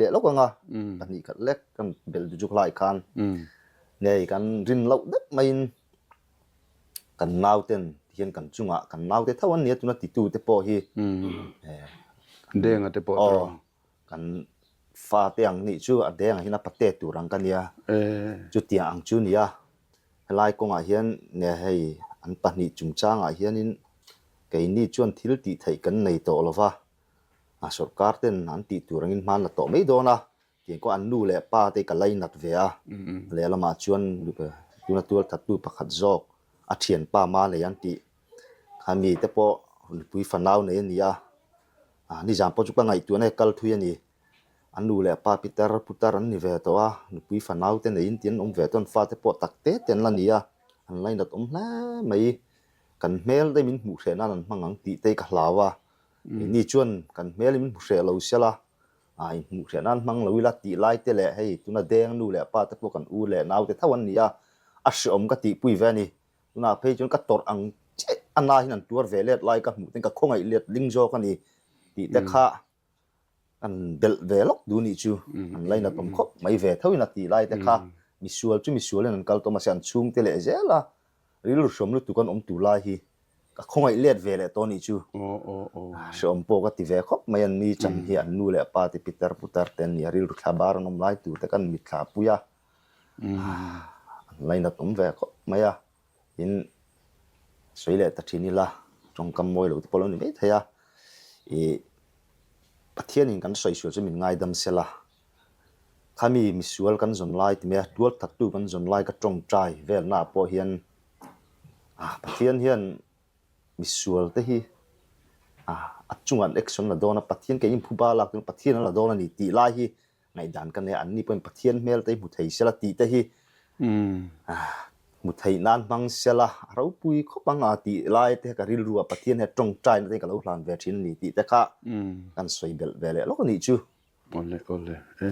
leh lawk ang a, 2 khat lek kan belh duh chu khalai khan nei kan rin loh deuh maiin kan nauten tihian kan chungah kan naute tho an nia tuna titu te pawh hi Denga te pawh aw kan fate ang nih chu a dengah hian a pate tur ang ka nia chutiang ang chu nia helai kawngah hian nge hei an 2 chungchangah hianin keini chuan thil tih theih kan nei tawh lova a sorkar ten an tih tur angin hman la tawh mai dawn a tiang kawng an nu leh pa te ka lainat ve a lehlamah chuan tuna tual thattu pakhat zawk a thianpa ma nei an tih khami te pawh nupui fanau nei a ni a nizan pawh chu ka ngaihtuahna kal thui a ni an nu leh pa pitar putar an ni ve tawh a nupui fanau te neiin tih an awm ve tawh an fate pawh tak te te an la ni a an lainat awm hle mai kan hmel te min hmuh hreh nan an hmang ang tih te ka hlau a ni chuan kan hmel min hmu hreh lo sela a inhmuh hreh nan hmang lo ila tih lai te leh hei tuna deng nu leh pa te pawh kan u leh nau te tho an ni a a hreawm ka tihpui ve a ni tunah phei chuan ka tawrh ang chiah a na hian an tuar ve let lai ka hmuh ten ka khawngaih let ling zawk a ni tih te kha an belh ve lawk duh nih chu an lainat awm khawp mai ve tho in a tih lai te kha misual chu misual in an kal tawh mahse an chhung te leh zel a rilru hrawm lutuk an awm tur lai hi ka khawngaih let ve leh tawh nih chu hreawm pawh ka ti ve khawp mai an ni chan hi an nu leh pa te pitar putar te an ni a rilru thla bar an awm lai tur te kan mitthla pui a an lainat awm ve khawp mai a tin sawi leh ta thin ila tawngkam mawi lo te pawh lo ni mai thei a ih Pathianin kan sawi sual chu min ngaidam sela khami misual kan zawn lai ti mai a tual thattu kan zawn lai ka tawngtai velnaah pawh hian ah Pathian hian misual te hi ah a chungah an action la dawn a Pathian kei inphuba lak chuan Pathian a la dawn a ni tih lai hi ngaihdan ka nei a, anni pawhin Pathian hmel te hi hmu thei sela tih te hi hmu theih nan hmang sela a ropui khawp ang a tih lai te ka rilru ah Pathian hian tawngtaina te ka lo hlan ve thin a ni tih te kha kan sawi belh ve leh lawk a nih chu. Awle awle e.